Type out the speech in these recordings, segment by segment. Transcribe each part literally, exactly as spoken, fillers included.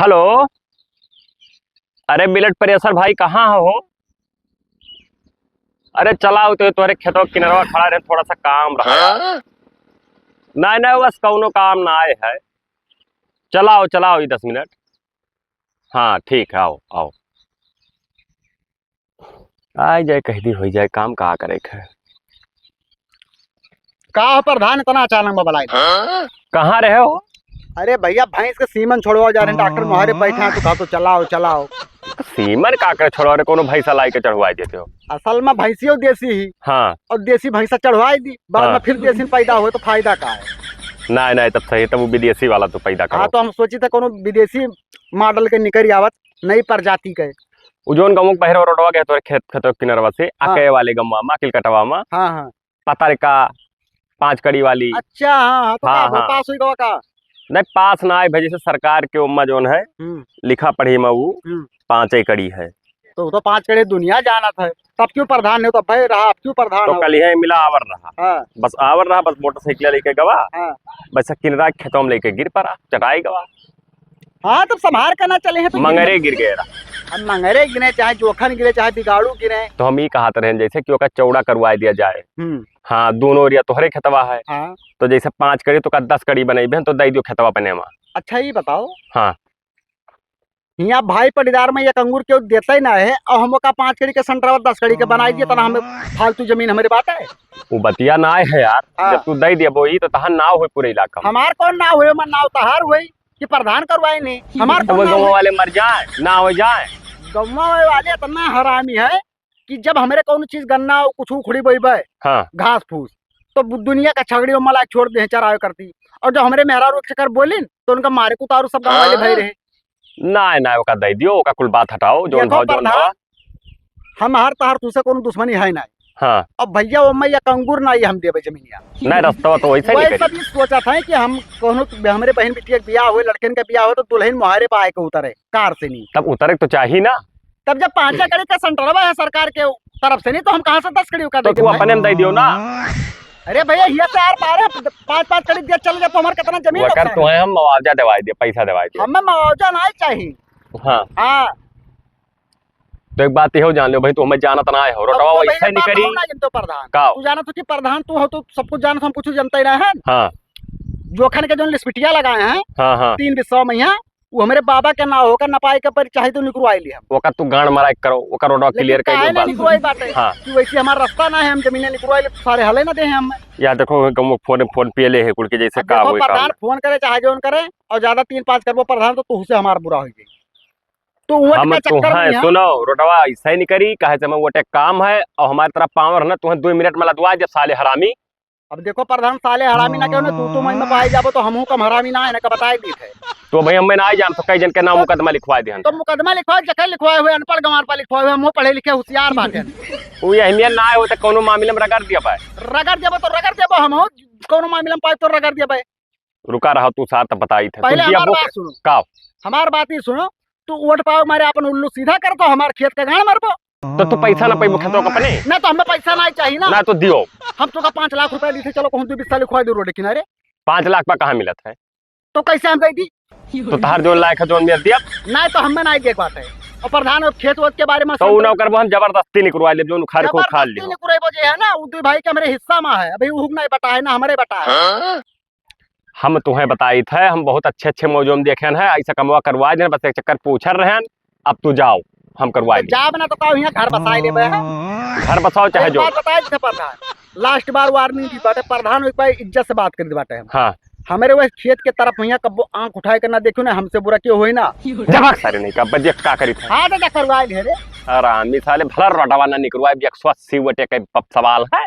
हेलो, अरे बिलट प्रेशर भाई, कहाँ हो? अरे चलाओ तो, तोहरे खेतवा किनरवा खड़ा रहे, थोड़ा सा काम रहा यार। हाँ? नहीं, नहीं, बस कौनो काम ना आए है। चलाओ, चलाओ, ये दस मिनट। हाँ, ठीक है, आओ, आओ। आइ जाए, कह दी, होइ जाए काम, का करे के है। का हो प्रधान, इतना अचानक में बुलाए? हाँ? कहाँ रहे हो? अरे भैया, भैंस के सीमन छोड़वा जा रहे हैं, डॉक्टर मोहरे बैठे हैं, तो कहा तो चलाओ, चलाओ। सीमन का करे छोड़वा रहे, कोनो भैंसा लाई के चढ़वाए देते हो? असल में भैंसियो देसी ही। हाँ। और देसी भैंसा चढ़वाए दी, बाद हाँ। में फिर देसी पैदा हो तो फायदा का है? नहीं, नहीं, तब सही, तब वो विदेशी वाला तो पैदा हाँ, करो। तो हम सोची थे कोनो विदेशी मॉडल के निकल आवत, नई प्रजाति के। उ जौन गाँव के बहरे रोडवा के तोरे खेत, खेतवा किनरवा से, हाँ। अकय वाले गमवा मा, किलकटवा मा। हाँ, हाँ। पतरका, पाँच कड़ी वाली। अच्छा, हाँ, हाँ, तो हाँ, का, वो हाँ। पास हुई गवा का? नहीं, पास ना आए भाई, जैसे सरकार के ओम्मा जौन है, हम्म। लिखा पढ़ी मा उ हम्म। पाँचे कड़ी है। तो, तो पाँच कड़ी दुनिया जानत है, तब क्यों प्रधान हो, तब भाई रहा, अब क्यों प्रधान तो हो? कल यह मिला आवर रहा। हाँ। बस आवर रहा, बस मोटरसाइकिल लेके गवा। हाँ। बस किनरा खेतों में लेके गिर पड़ा, चटाई गवा। हाँ, तब संभार के ना चले हैं तो मंगरे गिर गए रहा। अब मंगरे गिरे, चाहे जोखन गिरे, चाहे बिगाड़ू गिरे। तो हम ई कहत रहे, जैसे कि ओका चौड़ा करवाए दिया जाए। हम्म। हाँ, दोनों ओरिया तोहरे खेतवा है। हाँ। तो जैसे पाँच कड़ी, तो का दस कड़ी बनइबे, तो दई दियो खेतवा अपने मा। अच्छा, ई बताओ। हाँ। हियाँ भाई पटीदार में एक अंगूर केहू देते ही ना है, और हम ओका पाँच कड़ी के संतरा दस कड़ी के बनाई दिए, तना हमें फालतू जमीन हमरे बाटे। वो बतिया ना है यार, हाँ। जब तू दई दिया बोई, तो तहार नाव होई पूरे इलाका में। हमार कौन नाव होई, हमार नाव तहार होई। कि प्रधान करवाए नहीं, हमार तो कौन वो नाम गाँव है? वाले मर जाए, ना हो जाए। गाँव वाले इतना हरामी है कि जब हमरे कौनो चीज गन्ना कुछ उखड़ी बोइबे, हाँ। घास फूस, तो बु-, दुनिया का छगड़ी में मलाई छोड़ दे चरावे करती। और जब हमरे मेहरारू के चक्कर बोलिन, तो उनका मारे कुतारू सब गाँव वाले हाँ। भय रहे। ना, ना, ओका दे दियो, ओका कुल बात हटाओ, जौन देखो भाव, जौन प्रधान, भाव। हम हर तहर तुसे कौनो दुश्मनी है ना। हाँ। अब भैया, ओम्मा एक अंगूर ना ही हम देबे जमीनिया। नहीं, रस्तवा तो वैसे वही निकली। सब ई सोचत है कि हम कौनो, हमरे बहन बिटिया के बियाह होए, लड़कन के बियाह होए, तो दुल्हन मोहारे पे आए के उतरे, कार से नहीं। तब उतरे के तो चाही ना। तब जब पाँचे कड़ी का संटरवा है सरकार के तरफ से नहीं, तो हम कहाँ से दस कड़ी का तो दे तू देबे? अपने में दे दियो ना। अरे भैया, हिया से आर पार है, पाँच पाँच कड़ी दिया चल गया, तो हमार कितना जमीन वकर नुकसान तो है? है, हम मुआवजा दिवाई दिया, पैसा दिवाई दिया। हमें मुआवजा ना चाहिए। हाँ। हाँ। तो एक बात इहो जान लो भाई, तू हमें जानत ना हो, अब रोडवा तो वैसे भैया नहीं बात करी। हम ना जानते प्रधान। का? तू जानत हो कि प्रधान तू हो, तो सब कुछ जानत हो, हम कुछ जानते ही रहे हैं। हाँ। जोखन के जौन लिसपिटिया लगाए हैं, हाँ, हाँ। तीन बिस्वा में यहाँ, वो हमरे बाबा के ना होकर ना पाए के पर चाहे तो निकरवाई ली हम। ओका तू गांड मराई करो, ओका रोडवा लेकिन clear कर काहे लो ना बात। निकरवाई बाटे? हाँ। कि वैसे हमारा रास्ता ना है, हम जमीने निकरवाई ले, सारे हले ना दे हैं हम। या देखो, हम फोन, फोन पे ले है कुल के जैसे अब का देखो, होए का प्रधान होए। फोन करे चाहे जौन करे, और ज्यादा तीन पाँच करबो प्रधान तो तुहसे हमार बुरा हो जाई। तो वोट हम का चक्कर तुहें में यहाँ सुनो, रोडवा ऐसा ही नहीं करी, काहे से हमें वोट एक काम है, और हमारी तरफ पावर है ना, तुहें दो मिनट में लदवा जब साले हरामी। अब देखो प्रधान, साले हरामी ना क्यों ना, तू, तू मैं में पाए जाबो तो हमहू कम हरामी ना है ना, का बताए दी थे। तो भाई हमें ना आई जान, तो कई जन के नाम हाँ। मुकदमा लिखवा दे हम। तो मुकदमा लिखवाए, जकर लिखवाए हुए, अनपढ़ गंवार पर लिखवाए हुए, हम पढ़े लिखे होशियार बाटे। वो ये अहमियत ना आए हो तो कौनो मामले में रगड़ दिया पाए। रगड़ देबो तो रगड़ देबो, हम हो कौनो मामले में पाए तो रगड़ देबे। रुका रहा तू सार, तब बताई थे। पहले तू दिया हमार बुक बात सुनो। का? हमार बात ही सुनो, तू वोट पावे मारे अपन उल्लू सीधा कर, तो हमार खेत का गांड मरबो। तो तू पैसा ना पैबो खेतों का अपने? ना तो हमें पैसा ना चाहिए ना। ना तो दियो। हम तो का पाँच लाख रुपया दी थे, चलो कहूँ दो बिस्सा लिखवा दो रोड किनारे। पाँच लाख पर कहाँ मिलत है? तो कैसे हम दे दी? तो तहार जोन लायक है, जोन मेर दिया। ना तो हमें ना देख बात है। और प्रधान, और खेत वोत के बारे में तो सुन उ ना रहे। करबो, हम जबरदस्ती निकरवा लेब, जोन उखाड़ के उखाड़ जबरदस्ती लियो। निकरवाइबो जे है ना, उ दुई भाई के हमरे हिस्सा में है, अभी उ नहीं बटा है, ना हमरे बटा है। हाँ? हम तुहें बताइत है, हम बहुत अच्छे अच्छे मौजों में देखे हैं, ऐसा कमवा करवा देन, बस एक चक्कर पूछर रहन, अब तू जाओ, हम करवा तो लेब। जाब ना तो का, यहाँ घर बसाए लेबे हम। घर बसाओ चाहे एक जो। बात बताए देते प्रधान, last बार warning दी बाटे प्रधान, एक बार इज्जत से बात कर दी बाटे हम। हाँ। हमरे वह खेत के तरफ यहाँ कब्बो आँख उठाए के ना देखियो ना, हमसे बुरा क्यों होई ना। जवाक सारे नहीं का, बजे का करी था? हाँ, तो जा करवा ले रे। हरामी साले, भला रोडवा ना निकरवा, एक सौ अस्सी वोटे के प-, सवाल है।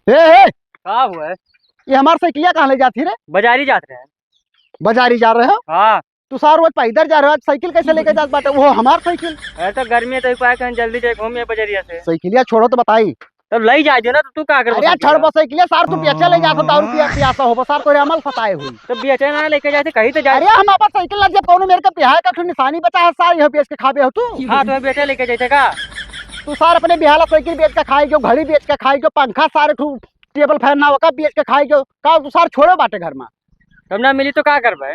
ए, ए! का हुआ है? ये हमार साइकिलिया कहाँ ले जाती रे? बाजारी जात रहे हैं। बाजारी जा रहे हो? हाँ। तू सार रोज पैदल जा रहे हो, आज साइकिल कैसे लेके जात बाटे? वो हमार साइकिल। अरे तो गर्मी है तो पाए कहीं जल्दी जाए घूमिए बजरिया से। साइकिलिया छोड़ो तो बताई। तब लई जा दियो ना, तो तू का करबो अरे साइकिल? छोड़बो साइकिलिया, सार तू बेचे ले जात हो, दारू पिया पियासा हो, सार तोरे अमल सताए हुई। तो बेचे ना लेके जाते कहीं तो जाए। अरे हम अपन साइकिल ला जब कौनो मेरे के बिहार का ठो निशानी बचा है, सार यह बेच के खाबे हो तू। हाँ, तो बेचे लेके जाते का? तू सार अपने बिहाला साइकिल बेच के खाई गयो, घड़ी बेच के खाई गयो, पंखा सारे ठू टेबल फैन ना होका बेच के खाई गयो, का तू सार छोड़ो बाटे घर में? तब ना मिली तो का करबे?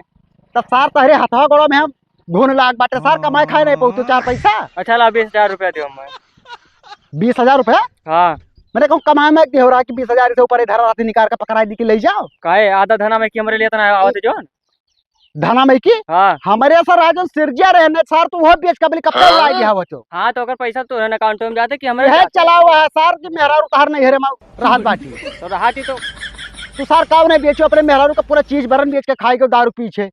तब सार तहरे हथवा गोड़वा में हम घुन लाग बाटे सार, कमाए खाए नहीं पउतू चार पैसा। अच्छा ला बीस हजार रुपया दियो मैं। बीस हजार रुपया? हाँ। मैंने कहूँ कमाए में दियो रहा कि बीस हजार से ऊपर इधर रात निकाल के पकड़ाई दी कि ले जाओ। काहे आधा धना में कि हमरे लिए इतना आवत है जोन? धना में की? हाँ। हमरे सर राजन सिरजिया रहे ने सार, तू वो बेच के बोली कब तक लाई दिया हो तो। हाँ, तो अगर पैसा तो है ना account में जाते कि हमरे यह जाते। चला हुआ है सार कि मेहरारू तहर नहीं हरे मा-, राहत बाटी। तो राहत ही तो। तू सार काव नहीं बेचो अपने मेहरारू का पूरा चीज बरन बेच के खाए के दारू पीछे।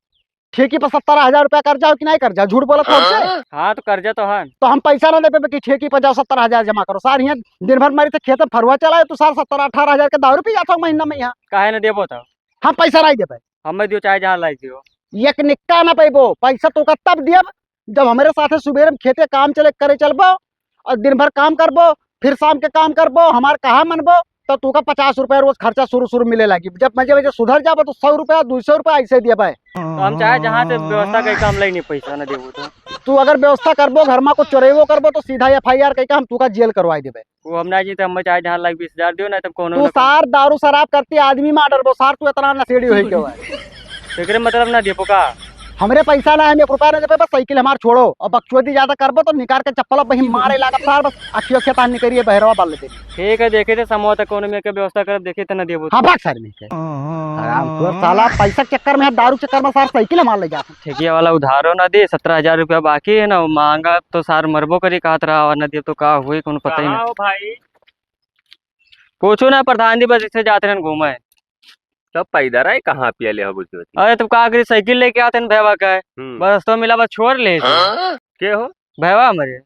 ठेकी पर सत्तर हजार रुपया कर्जा हो कि नहीं कर्जा? झूठ बोलत हो हमसे? हाँ, तो कर्जा तो है। तो हम पैसा ना दे पे कि ठेकी पर जाओ सत्तर हजार जमा करो। सार हियाँ दिन भर मारी तो खेत में फरुआ चलाए, तू सार सत्तर अठारह हजार के दारू पी जाता हूँ महीना में यहाँ। काहे ना देबो तो? हम पैसा नहीं दे पाए। हमें दियो, चाहे जहाँ लाई दियो। एक निक्का ना पैबो, पैसा तोका तब दियब, जब हमरे साथे सुबेरे में खेते काम चले, करे चलबो, और दिन भर काम करबो, फिर शाम के काम करबो, हमार कहा मनबो, तो तोका पचास रुपया रोज खर्चा शुरू, शुरू मिले लागी। जब मजे, मजे सुधर जाबो, तो सौ रुपया, दो सौ रुपया ऐसे दिया भाई। तो हम चाहे जहाँ से व्यवस्था कई काम लाई नहीं, पैसा ना देबो तो। तू अगर व्यवस्था करबो, घर में कुछ चोरेबो करबो, तो सीधा F I R कई के हम तोका जेल करवाई देबे। वो हम ना जी, तो हम चाहे जहाँ लाख बीस हजार दियो, ना तब कोनो तू ना कोनो। सार दारू शराब करती आदमी मार डरबो, सार तू इतना नशेड़ी होई के भाई। एकरे मतलब ना देबो का? हमरे पैसा ना है, हम एक रुपया ना देबे, बस साइकिल हमार छोड़ो। और बकचोदी ज्यादा करबो तो निकाल के चप्पल अब वहीं मारे लागब सार, बस अखियो खेता निकरिए बहरवा बल दे। ठीक है, देखे थे समोह तक कोनो में के व्यवस्था करब, देखे थे ना देबो। हाँ, भाग सार में के। हराम खोर साला, पैसा के चक्कर में, दारू के चक्कर में सार साइकिल हमार ले जात। ठेकिया वाला उधारो ना दे, सत्रह हजार रुपया बाकी है ना, वो मांगा तो सार मरबो करी, कहत रहा और ना दे तो का हुई, कोनो पता ही ना। कहाँ हो भाई? कुछ ना प्रधान जी, बस इसे जात रहन घूमे। तब पैदल आए, कहाँ पिया ले हो बुझ होती? अरे तब का करी, साइकिल लेके आते हैं भैया का है। हम्म। बस तो मिला, बस छोड़ ले इसे। हाँ? के हो? भैया हमारे।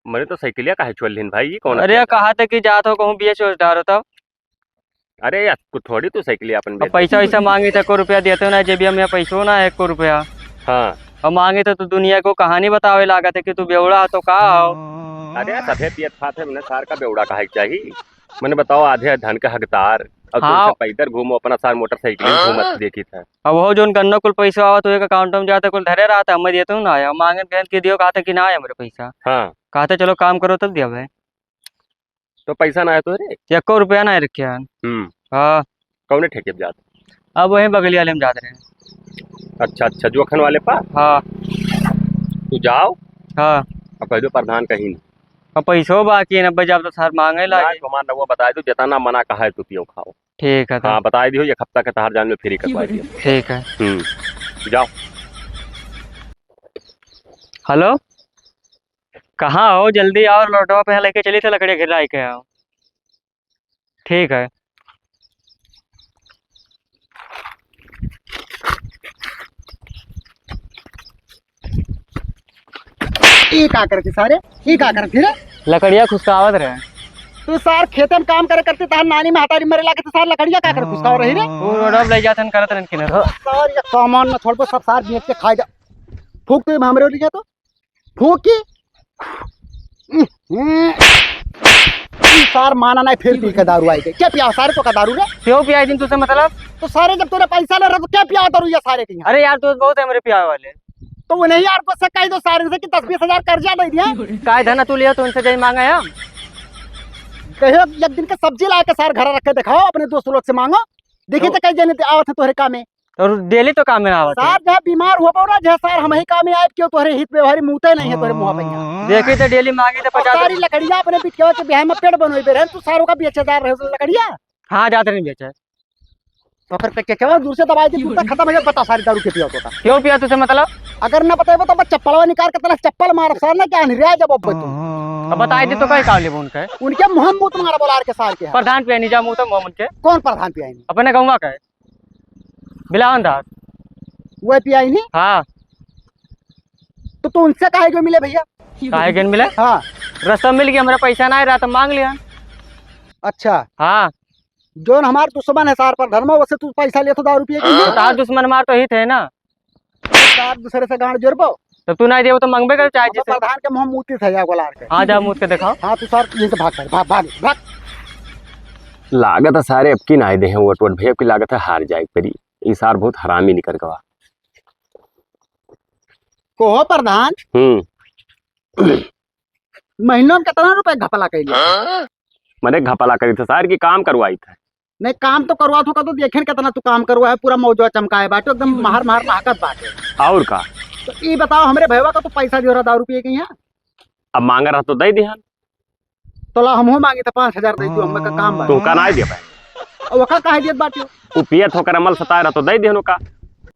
मने तो साइकिलिया काहे छोड़ लिहिन भाई, ये कौन अरे अकेला? कहा था कि जात हो कहूँ बेच ओच डारो तब। अरे यार, कुछ थोड़ी तू साइकिल अपन अब बेच पैसा दे। वैसा मांगी तो एको रुपया देते हो ना, जेबिया में पैसो ना है एको रुपया। हाँ। अब मांगी तो तू दुनिया को कहानी बतावे लागत है कि तू बेवड़ा तो का हो। अरे सफेद पियत खात है, मने सार का बेवड़ा कहे के चाही। मने बताओ, आधे धन के हकदार, और हाँ। तुमसे पैदल घूमो, अपना सार मोटरसाइकिल में घूमत देखी था। अब वो जोन गन्ना कुल पैसा आवत, वो एक account में जाते कुल धरे रहा था, हमें देते हूँ ना आया, मांगे बहन के दियो, कहा था कि ना आया मेरे पैसा। हाँ। कहते चलो काम करो तब दिया भाई। तो पैसा ना है तोहरे? एको रुपया ना रखे हन। हम्म। हाँ। कौने ठेके पे जात? अब वहीं बगलिया वाले में जात रहे। अच्छा, अच्छा, जोखन वाले पा? हाँ। तू जाओ। हाँ। अब कह दो प्रधान कहीं नहीं। अब पैसो बाकी है ना, अब जब तो सर मांगे ना, लागे। तुम्हार नौवा बताई दो, जितना मना कहा है तू पियो खाओ। ठीक है, तो। हाँ, बताई दियो, एक हफ्ता के तहार जान में free करवा दियो। ठीक है। हम्म, जाओ। हेलो। कहाँ हो? जल्दी आओ, लोटवा पे लेके चली थे, लकड़िया गिराई के आओ। ठीक है। ई का करती सारे? ई का करती रे? लकड़िया खुसकावत रहे। तू सार खेते में काम करे करती, तार नानी महतारी मरे लागे तो सार लकड़िया का कर खुसकाव रही रे? वो रोडवा पे ले जात हन, करत रहन किनारे। सार ये सामान ना छोड़बो, सब सार बेच के खाए जा। फूक तू हमरे ओरी तो। फूकी। ई सार माना नहीं, फिर पी के दारू आई गई। क्या पिया सारे तो का दारू रे? क्यों पिया दिन तुझसे मतलब? तो सारे जब तोरे पैसा ले रहे तो क्या पिया दारू या सारे के यहाँ? अरे यार, दोस्त बहुत है मेरे पिया वाले। तो वो नहीं यार, तो से कह दो सारे से कि दस बीस हजार कर्जा दे दिया। काय धना तू लिया तो उनसे जाई मांगा हम। कहे एक दिन के सब्जी ला के सार घर रख के दिखाओ, अपने दोस्त लोग से मांगो, देखी तो तो कई जने आवत है तोहरे काम में। और daily तो काम में ना आवत है। सार जहाँ बीमार हो पौरा, जहाँ सार हम ही काम में आए, क्यों तोहरे हित व्यवहारी मुँहते नहीं है तोहरे मुँह पे यहाँ। देखी तो daily मांगी तो और पचास सारी लकड़िया अपने बिटिया के बिहार में पेड़ बनोई बे रहे, तू सारों का बेचे जा रहे हो लकड़िया। हाँ, जाते नहीं बेचे। तो फिर के, के, के दूर से दवाई दे, तू तो खत्म हो गया, बता सारी दारू के पिया होता। क्यों पिया तुझसे मतलब? अगर ना बताए तो बस चप्पलवा निकाल के तला चप्पल मार सार ना क्या नहीं रह जब अब तू। अब बताई दे तो कई का लेबो उनके? उनके मुँह में मुँह तुम्हारा बोला के सार के है। प्रधान पिया नहीं जा मुँह तो मुँह उनके। कौन प्रधान पिया नहीं? अपने गाँव का है। बिलावन दास। वह पियाई नहीं? हाँ। तो तू उनसे काहे के मिले भैया? काहे के मिले? हाँ। रास्ता में मिल गया, हमारा पैसा ना रहा तो मांग लिया। अच्छा। हाँ। जोन हमार दुश्मन है सार प्रधान, वैसे तू पैसा ले तो दारू पिए के लिए? तो तार दुश्मन हमार तो ही थे ना। सार दूसरे से गांड जोड़बो। तो तू नहीं देबो तो मंगबे कर चाहे अब जिसे। प्रधान के मुंह मूती थे जा गोलार के। हाँ, जा मूत के दिखाओ। हाँ, तू सार यहीं से भाग, भाग, भाग, भाग। लागत है सारे अब की नाई देहे वोट, वोट भैया, अब की लागत है हार जाए परी। ई सार बहुत हरामी निकल गवा। को हो प्रधान? हम्म। महीनों में कितना रुपए घपला कैले? मने घपला करी थे सार की काम करवाई थे। नहीं, काम तो करवात हो का, तो देखेन कितना तू काम करवा है, पूरा मौजवा चमकाए बाटे, एकदम महर महर महकत बाटे। और का? तो ई बताओ, हमरे भैया का तू पैसा दियो रहा दारू पिए के यहाँ? अब मांगा रहा तो दे दिहन। तो ला, हमहू मांगी था पाँच हजार दे दियो, हमें का काम बा। तू का ना दिया भाई? अब ओका काहे दियत बाटे? उ पियत होकर अमल सताए रहा तो दे दिहन ओका।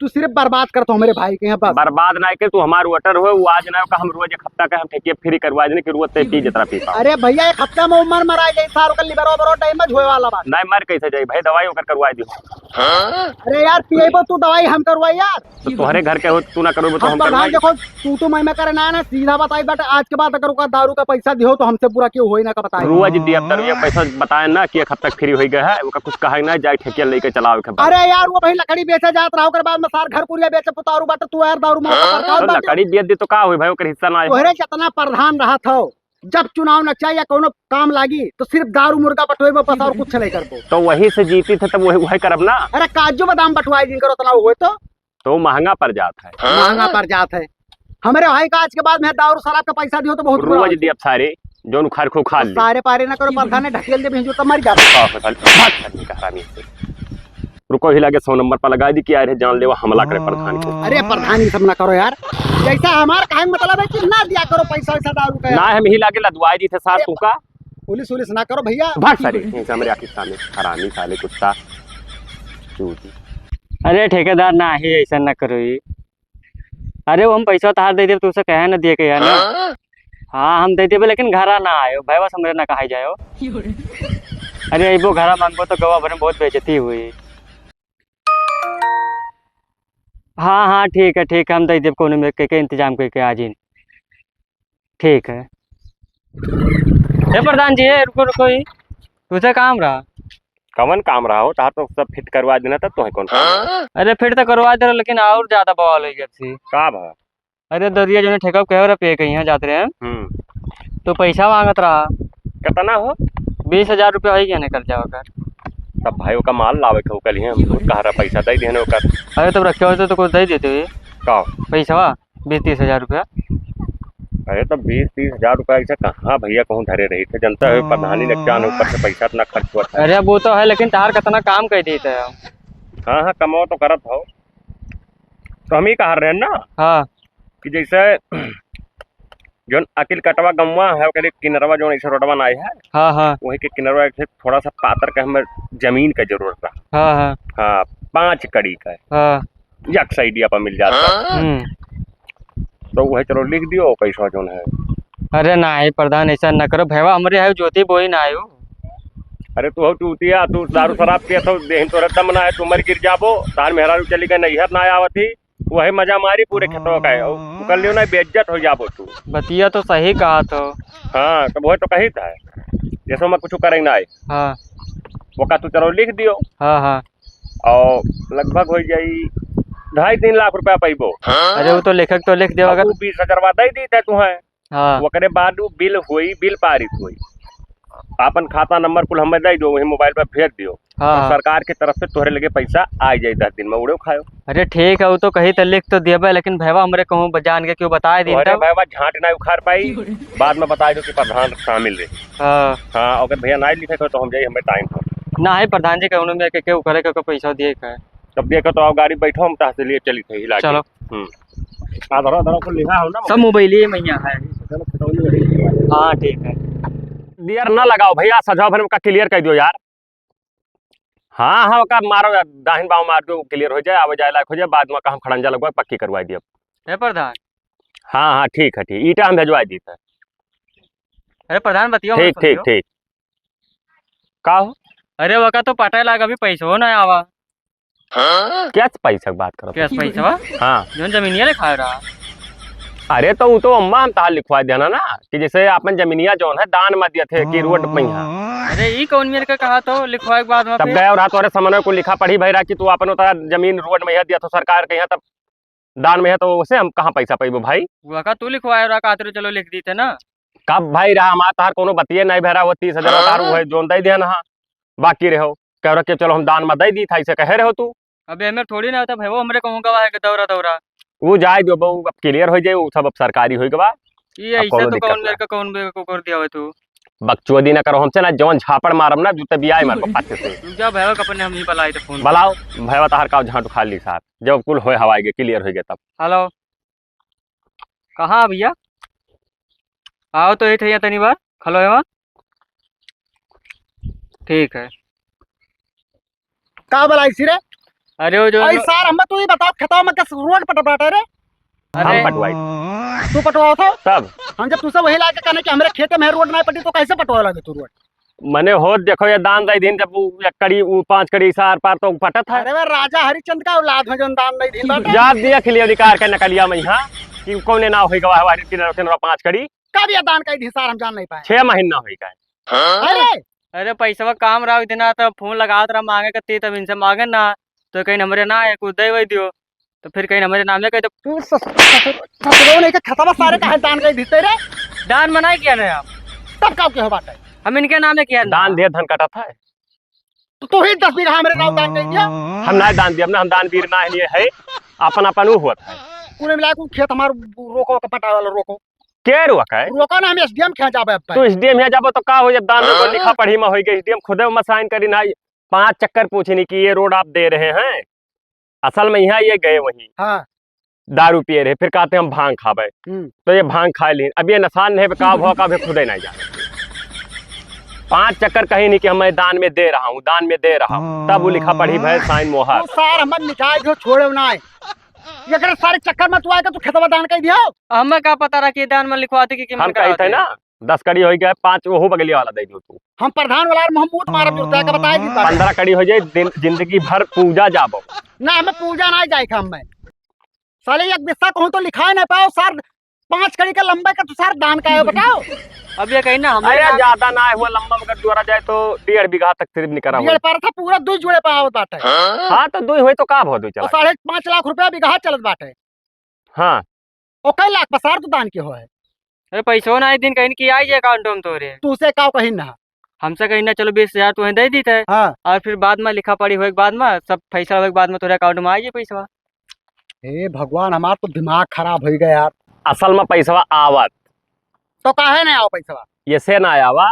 तू सिर्फ बर्बाद करत हो हमरे भाई के यहाँ बस। बर्बाद ना के, तू हमार वोटर हो, वो आज ना का हम रोज एक हफ्ता का हम ठेके फ्री करवा देने कि रोज ते पी जितना पी पाओ। अरे भैया, एक हफ्ता में उमर मरा जाए, सार का लिवर ओवर डैमेज होए वाला बा। नहीं मर कैसे जाई भाई, दवाई ओकर करवा दियो। अरे यार, पिएबो तू दवाई हम करवाई यार। तो तोहरे घर के हो, तू ना करबो तो हम हम प्रधान करवाई। देखो, तू तो मैं, मैं करे ना, ना, सीधा बताई बाटे, आज के बाद अगर ओका दारू का पैसा दियो तो हमसे बुरा क्यों होई ना का बताई। रोज दिया तरुआ पैसा बताए ना कि एक हफ्ता फ्री होई गया है, ओका कुछ कहे ना, जाए ठेकिया लेके चलावे के बाद। अरे यार, वो भाई लकड़ी बेचे जात रहा, ओकर बाद में सार घर कुरिया बेचे, पुतारू बाटे, तू यार दारू में तो पकड़ का तो बाटे। लकड़ी बेच दी तो का होई भाई, ओकर हिस्सा ना आए। तोहरे जितना प्रधान रहा था, जब चुनाव नचाई या कोनो काम लागी तो सिर्फ दारू मुर्गा बटोए में बस और कुछ नहीं करबो। तो वही से जीती थे तब वही, वही करब ना। अरे काजू बादाम बटवाई दिन करो उतना हुए तो। तो महंगा पड़ जात है। महंगा पड़ जात है। हमरे भाई का आज के बाद में दारू शराब का पैसा दियो तो बहुत बुरा रोज होई। दियब सारे, जौन उखाड़ खो खा तो ले। सारे पारे ना करो, प्रधान ने ढकेल दे भेजो तो मर जाता। का हो साले, भाग साले का हरामी से। रुको, ही लागे सौ नंबर पर लगा दी कि आए रहे जानलेवा हमला करे प्रधान को। अरे प्रधान, ये सब ना करो यार, जैसा हमार कहे मतलब है कि ना दिया करो पैसा वैसा दारू का यार। ना, हम ही लागे लदवाई दी थे सार अरे तू का। पुलिस उलिस ना करो भैया। भाग सारे, यहीं से हमरे आखिर सामने हरामी साले कुत्ता। चूती। अरे ठेकेदार, ना ही ऐसा ना करो ही। अरे वो हम पैसा तहार दे देब, तू उसे कहे ना दिए के यार ना। हाँ? हाँ, हम दे देबे, लेकिन घरा ना आयो, भैया बस हमरे ना कहा जायो। अरे अइबो घरा मांगबो तो गवा भरे में बहुत बेइज्जती हुई। हाँ, हाँ, ठीक है, ठीक है, हम दे देब, कोनो में के, के इंतजाम करके आ जिन। ठीक है। ए प्रधान जी, ए, रुको, रुको, ई तुझे काम रहा। कवन काम रहा हो? तहार तो सब फिट करवा देना, तब तोहे कौन काम रहा? अरे, फिट तो करवा दे रहा, लेकिन और ज्यादा बवाल हो गया थी। का भा? अरे, दरिया जो है ठेका पे हो रहा, पे कहीं यहाँ जाते रहे हैं। हम्म। तो पैसा मांगत रहा। कितना हो? बीस हजार रुपया हो गया ना, कर जाओ कर। तब भाई, ओका माल लावे के हो, कल ही हम कह रहा, पैसा दे देने ओकर। अरे, तब रखे होते तो कुछ दे देते। का? पैसा? बीस तीस हजार रुपया। अरे तो बीस तीस हजार रुपया ऐसे कहाँ भैया कहूँ धरे रही थे, जनता है प्रधानी ने क्या ऊपर से पैसा इतना खर्च हुआ था। अरे अब वो तो है, लेकिन तार कितना काम कर देता है। हाँ हाँ, कमाओ तो करत हो। तो हम ही कहा रहे हैं ना, हाँ। कि जैसे जौन अकिल कटवा गौवा है, ओकरे किनरवा जौन ऐसे रोडवा ना है, हाँ हाँ। वही के किनरवा एक ठे थोड़ा सा पातर का हमें जमीन का जरूरत रहा। हाँ हाँ। हाँ, पाँच कड़ी का। हाँ। एक साइडिया पर मिल जाता। हम्म। तो वह चलो लिख दियो पैसा जौन है। अरे नाही प्रधान, ऐसा न करो भैया, हमरे है जोती बोई ना आयो। अरे तू हो चूतिया, तू दारू शराब पियत हो, देहिन तोरे दम ना है, तू मर गिर जाबो। तार मेहरारू चली गई नैहर ना आवत ही, वही मजा मारी पूरे खेतवा का है। उ कर लियो ना, बेइज्जत हो जाबो तू। बतिया तो सही कहा तो। हाँ, तो वही तो कही था, जैसे मैं कुछ करेंगे ना आए। हाँ। वो का तू चलो लिख दियो। हाँ हाँ। और लगभग हो जाई ढाई तीन लाख रुपया पैबो। अरे वो तो लेखक तो लिख देवा अब अगर। वो बीस हजार दे दी थे तुम्हें। हाँ। ओकरे बाद वो बिल होई, बिल पारित होई। आपन खाता नंबर कुल हमें दे दो, वही मोबाइल पर भेज दियो। हाँ, और हाँ। सरकार के तरफ से तोहरे लगे पैसा आ जाई दस दिन में, उड़ो खायो। अरे ठीक है, वो तो कही तो लिख तो दिया भाई, लेकिन भैया हमरे कहूँ ब-, जान के क्यों बताए दिन तोहरे तब। भैया झांट ना उखाड़ पाई, बाद में बताए दो कि प्रधान शामिल रहे। हाँ। हाँ, अगर भैया ना लिखे तो हम जाई, हमें टाइम हो। ना है प्रधान जी, कहूँ में के, के उखरे के, के पैसा दिए का है। तब देखो तो आओ, गाड़ी बैठो, हम तहसील चली थे हिला के। चलो। हम्म। आधार, आधार को लिखा हो ना। सब मोबाइल ही में यहाँ है। चलो, खतौनी वाली। हाँ, ठीक है। दियर ना लगाओ भैया, सजा भर का क्लियर कर दियो यार। हाँ, हाँ, ओका मारो यार, दाहिन बाम मार दो, क्लियर हो जाए, आवे जाए लायक हो जाए, बाद में का हम खड़ंजा लगवा पक्की करवा दियो। हे प्रधान। हाँ, हाँ, ठीक है, ठीक। ईटा हम भेजवा दी थे। अरे प्रधान, बतियो मत ठीक, ठीक, सुनियो। ठीक। का हो? अरे, वका तो पटाए लाग, अभी पैसो ना आवा। हाँ? क्या पैसा की बात करत हो? क्या पैसवा? हाँ। जौन जमीनिया लिखाए रहा। अरे, तो वो तो अम्मा हम तहार लिखवा देना ना, कि जैसे अपन जमीनिया जौन है, दान में दिया थे कि रोड पे यहाँ। अरे, ई कौन मेरे का कहा तो लिखवाए के बाद में तब फिर? गया और हाथ वाले समन्वय को लिखा पढ़ी भाई रहा कि तू अपन उतना जमीन रोड में यहाँ दिया तो सरकार के यहाँ, तब दान में है, तो उसे हम कहाँ पैसा पाइबो भाई? वो का तू लिखवाए रहा, कहते रहे, चलो लिख दी थे ना। कब भाई रहा हमार तहार कोनो बतिये नहीं भरा, वो तीस हजार हाँ? तारू है, जोन दे दिया ना, बाकी रहो, कह रहा कि चलो हम दान में दे दी था, इसे कहे रहो तू। अबे हमें थोड़ी ना होता भाई, वो हमरे कहूँ गवाह है कि दौरा दौरा। वो जाए जो बहू, अब क्लियर हो जाए, वो सब अब सरकारी हो गवा। ये अब ऐसे कौनो तो दिक्कत कौन ना। मेरे का कौन बे-, को कर दिया हुआ तू? बकचोदी ना करो हमसे, ना जवन झापड़ मारब ना, जूते बियाई मारब पाछे से। रुक जाओ भैया, अपने हम ही बलाई तो फोन। बलाओ, भैया तहार का झांट उखाड़ ली साहब, जब कुल होए हवाई गे, clear होई गे तब। हेलो, कहाँ भैया? आओ तो ये थे तनी बार, खलो है वहाँ। ठीक है। का बलाई सी रे? अरे वो जो अरे सार, हमें तू ही बताओ, खेतवा में कस रोड पट बाटे रे? अरे हम पटवाई। तू पटवाओ था? तब? हम जब तुसे वही लाके कहने कि हमरे खेते में रोड नहीं पटी, तो कैसे पटवा लगे तू रोड? मने होत देखो, ये दान दे दिन, जब वो एक कड़ी, वो पाँच कड़ी से आर पार तो पटत है। अरे वे राजा हरिचंद का औलाद हो, जौन दान दे दिन बाटे। जा दिया खिलियो अधिकार के नकलिया में यहाँ कि कौने ना होई गवा हमारे तीन, तीन और पाँच कड़ी। कब ये दान कई दिन सार, हम जान नहीं पाए। छह महीना होई गए। अरे अरे पैसवा काम रहा, इतना तो फोन लगावत रहा मांगे के, ती तब इनसे मांगे ना, तो कहीं हमरे ना है, कुछ दे वही दियो, तो फिर कहीं हमरे नामे कह दो। तू सस-, ससुर, ससुरो नहीं के खतवा सारे काहे दान कई देते रे? दान मनाई किया ना आप? तब का के हो बात है? हम इनके नामे किया ना। दान दे धन कटा था। तो तू ही दस बीघा हमरे नाम दान कई दिया। हम ना दान दिया, हम ना, हम दानवीर ना है, ये है अपन, अपन ऊ होत है। कुल मिला के खेत हमार रोको के पटावे वाला रोको। के रोका है? रोका ना, हम एसडीएम के यहाँ जाबे अब। तो एसडीएम यहाँ जाबो तो का हो, जब दान में कोई लिखा पढ़ी में होई गई, एसडीएम खुदे में साइन करी ना, पांच चक्कर पूछे नहीं कि ये रोड आप दे रहे हैं, असल में यहाँ ये गए वहीं। हाँ। दारू पिए रहे, फिर कहते हम भांग खाबे। हम्म। तो ये भांग खाए ली, अब ये नशा नहीं है, का भवा का भी खुदे नहीं जाने। पांच चक्कर कहीं नहीं कि हम मैं दान में दे रहा हूँ, दान में दे रहा हूँ, तब वो लिखा पढ़ी भय साइन मोहर। तू सार हमर मिटाई जो छोड़े ना है। एकरे सारे चक्कर में तू आएगा, तू खेतवा दान कई दियो। हमें का पता रहा कि दान में लिखवाते कि, कि हम कही थे ना, दस कड़ी होई गए, पाँच ओहू बगलिया वाला दे दियो तू। हम प्रधान वाला और हम मूत मारब जो तय का बताए दी बात। पन्द्रह कड़ी हो जाए, दिन, जिंदगी भर पूजा जाबो। ना, हमें पूजा ना जाए हम में। साले एक बिस्सा कहूँ तो लिखाए ना पाओ सर, पाँच कड़ी का लंबा का तू सर दान का है बताओ। अब ये कहीं ना हमें अरे ना ज्यादा ना है, हुआ लंबा मगर जोड़ा जाए तो डेढ़ बीघा तक सिर्फ निकरा हुआ। डेढ़ पर था, पूरा दो जोड़े पावत बाटे। हाँ, तो दो हुए तो का भाव दो और चला? साढ़े पाँच लाख रुपया बीघा चलत बाटे। हाँ। ओ, कई लाख पसार तू दान के हो है? अरे, पैसो ना एक दिन कहीं कि आई जे अकाउंट में तोरे। तू से का कहीं ना? हमसे कहीं ना, चलो, बीस हजार तुम्हें दे दी थे। हाँ। और फिर बाद में लिखा पढ़ी होए के बाद में, सब फैसला होए के बाद में तोरे अकाउंट में आई जे पैसवा। हे भगवान, हमार तो दिमाग खराब हो गया यार। असल में पैसवा आवत। तो काहे ना आवा पैसवा? ऐसे ना आवा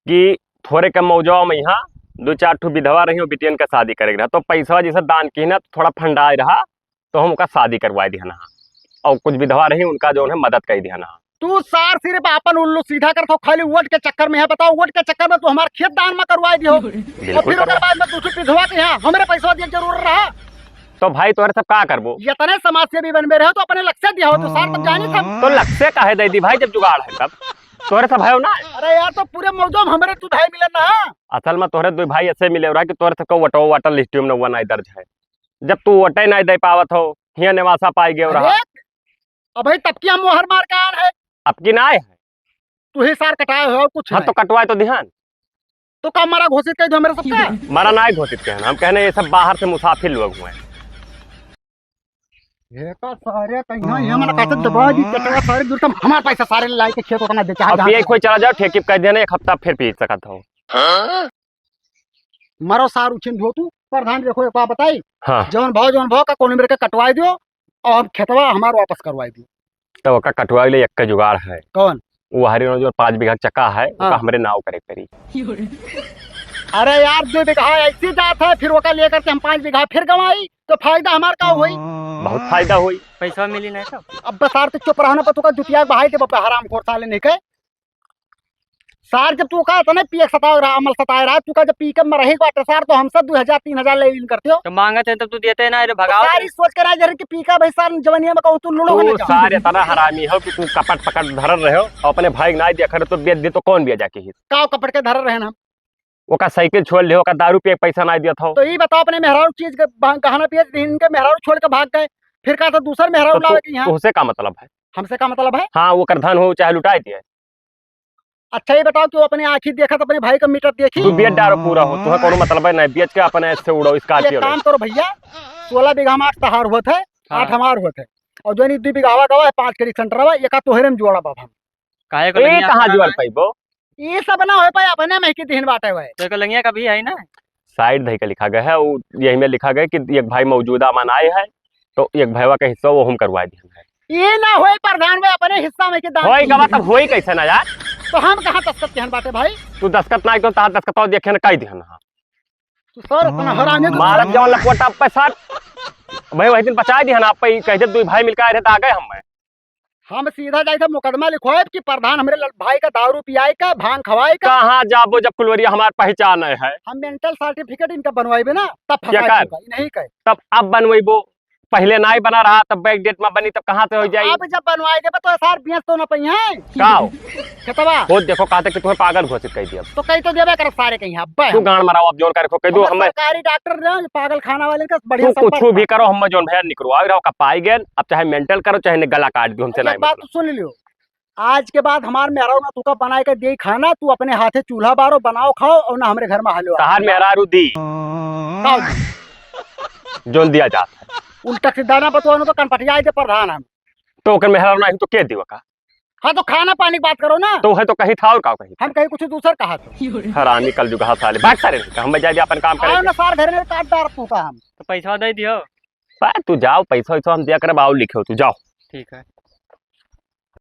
कि थोरे के मौजवा में यहाँ दो चार ठो विधवा रही, वो बिटियन के शादी करे के रहा, तो पैसवा जैसे दान की ना, थोड़ा फंडाए रहा, तो हम ओका शादी करवाए दिहन हा, और कुछ विधवा रही, उनका जौन है मदद कई दिहन हा। तू सार सिर्फ आपन उल्लू सीधा करत हो, खाली वोट के चक्कर में है। बताओ, वोट के चक्कर में तू हमार खेत दान में करवाए दियो, और बिल्कुल फिर ओकर करवा। बाद में दूसरी विधवा के यहाँ हमरे पैसा दिए के जरूर रहा। तो भाई, तोहरे सब का करबो? इतने समाज सेवी बनबे रहे हो तो अपने लक्ष्य दिया हो, तो सार तब जानी था। तो लक्ष्य काहे दे दी भाई, जब जुगाड़ है तब? तोहरे सब है ना? अरे यार, तो पूरे मौजो में हमरे तू भाई मिले ना। असल में तोहरे दो भाई ऐसे मिले रहा कि तोहरे सबका वोटो, वोटर लिस्ट में ना हुआ ना दर्ज है। जब तू वोटे नहीं दे पावत हो, हियां निवासा पाई गयो रहा। अरे, अबे तब की हम मोहर मार के आन है। अब की ना आए है। तू ही सार कटाए हो, कुछ हाँ, नहीं। तो कटवाए तो दिहान। तो का मरा घोषित कर दो मेरे सबका? मरा ना घोषित कहना, हम कहने ये सब बाहर से मुसाफिर लोग हुए हैं। ये का सारे कहीं ये मन कहते दबा दी, कटवा सारे दूर तम हमार पैसा सारे लाई के खेत उतना बेचा अब जा। ये कोई चला जाओ, ठेकी कह देना, एक हफ्ता फिर पी सकत हो। मरो सार उछिन धो तू, प्रधान देखो एक बात बताई। हाँ। जौन भाव, जौन भाव का कोनो मेरे के कटवाए दियो, और हम खेतवा हमार वापस करवाए दियो। तो ओका कटवाए ले एक का जुगाड़ है। कौन? वो हरी जो पाँच बीघा चक्का है, ओका हाँ। हमरे नाव करे परी। अरे यार, दो बीघा ऐसी जात है, फिर ओका लेकर के हम पाँच बीघा फिर गंवाई, तो फायदा हमार का होई? बहुत फायदा होई। पैसा मिली नहीं तो। अब बसार तो चुप रहना पर तुका जुतिया बहाई दे बप्पा हराम खोर साले नहीं के। सार, जब तू का इतने पिए के सताए रहा, अमल सताए रहा, तू का जब पी के मरही बाटे सार, तो हमसे दो हजार, तीन हजार ले इन करते हो। तो मांगत है तब तू देते ना रे, भगाओ सारी तो। सोच के ना जरे कि पी का भाई सार जवनिया में कहूँ तू लूड़ो तू होने जाओ। सार इतना हरामी हो कि तू कपट पकट धरल रहे हो और अपने भाई के ना दिया खड़े तो बेच दे तो कौन बिया जाके ही? का कपट के धरल रहे हम? ओका साइकिल छोड़ ले, ओका दारू पिए के पैसा ना दिया था। तो ये बताओ, अपने मेहरारू चीज के बह-, गहना बेच दे, इनके मेहरारू छोड़ के भाग गए, फिर का तो दूसर मेहरारू तो लावे तू, के यहाँ। तुझसे का मतलब है? हमसे का मतलब है? हाँ, ओकर धन हो चाहे लुटाए दिए। अच्छा, ये बताओ कि वो अपने आँखी देखत, अपने भाई का मीटर देखी? तू बेच डारो पूरा हो, तुहे कोनो मतलब है नहीं, बेच के अपने ऐसे उड़ाओ, एक स्कॉर्पियो ले। काम करो भैया, सोलह बीघा में आठ तहार होत है, हाँ। आठ हमार होत है, और जो नहीं दो बीघा हवा गवा है, पाँच कड़ी सेंटर हवा, एका तोहरे में जोड़ा बाबा हम। काहे को ए, लंगिया कहाँ अपना जोड़ ना है? पाइबो? ये सब ना हो पाए, अपने में की दिहन बाटे हुए। तो एक लंगिया का भी है ना? साइड धई के लिखा गया है, वो यही में लिखा गया कि एक भाई मौजूदा मान आए है, तो एक भैया का हिस्सा वो हम करवा दिया है। ये ना होई प्रधान में अपने हिस्सा में के दान होई की। गवा तब होई कैसे ना यार? तो हम कहाँ दस्तखत केहन बाटे भाई? तू दस्तखत नाहीं केहन, तहार दस्तखत देखे न काई दिहन हा। तू सर इतना हरामी तो मारत जवन लपवटा पे सर। भाई वही दिन बचाई दिहन आप पे, कह दे दुई भाई मिलकर आए रहे तो आ गए हम। हम सीधा जाए थे मुकदमा लिखवाए कि प्रधान हमरे लल-, भाई का दारू पियाए का, भांग खवाए का। कहाँ जाबो जब कुलवरिया हमार पहचान है? हम mental certificate इनका बनवाइबे ना, तब क्या फंसाए कर? चुका, नहीं कहे। तब अब बनवाइबो, पहले नाई बना रहा, तब back date में बनी, तब कहाँ से हो जाई? अब जब बनवाए देबे तो सार बेच तो ना पइहैं। का हो? खेतवा। खुद देखो, कहते कि तुम्हें पागल घोषित कर दिया। तो कही तो देबे करब सारे कहीं, अब तू गांड मराओ, अब जौन करे को कह दो, हम हमें सरकारी डॉक्टर रहे, पागल खाना वाले का बढ़िया तू कुछ संपर्क भी बा। करो, हम जौन भैया निकरो, आवे रहो का पाई गए, अब चाहे mental करो, चाहे ने गला काट दो, हमसे एक नहीं बात मतलब। तो सुन लियो, आज के बाद हमार मेहरारू ना तुका बनाए के दे खाना, तू अपने हाथे चूल्हा बारो, बनाओ, खाओ और ना हमरे घर में हलो। तहार मेहरारू दी। का दी? जौन दिया जात है। उल्टा सीधा ना बतवानो तो कनपटिया आए दे प्रधान हम। तो ओकर मेहरारू नहीं तो के दियो का? हाँ तो खाना पानी की बात करो ना। तो है तो कही था और का कही? हम कहीं कुछ दूसर कहा तो। हरामी कल जुगहा साले, भाग सारे नहीं, हम जाए अपन काम आओ करे। ना सार घर में काट डार तू का हम। तो पैसा दे दियो। बा, तू जाओ, पैसा वैसा हम दिया करब, आओ लिखो, तू जाओ। ठीक है।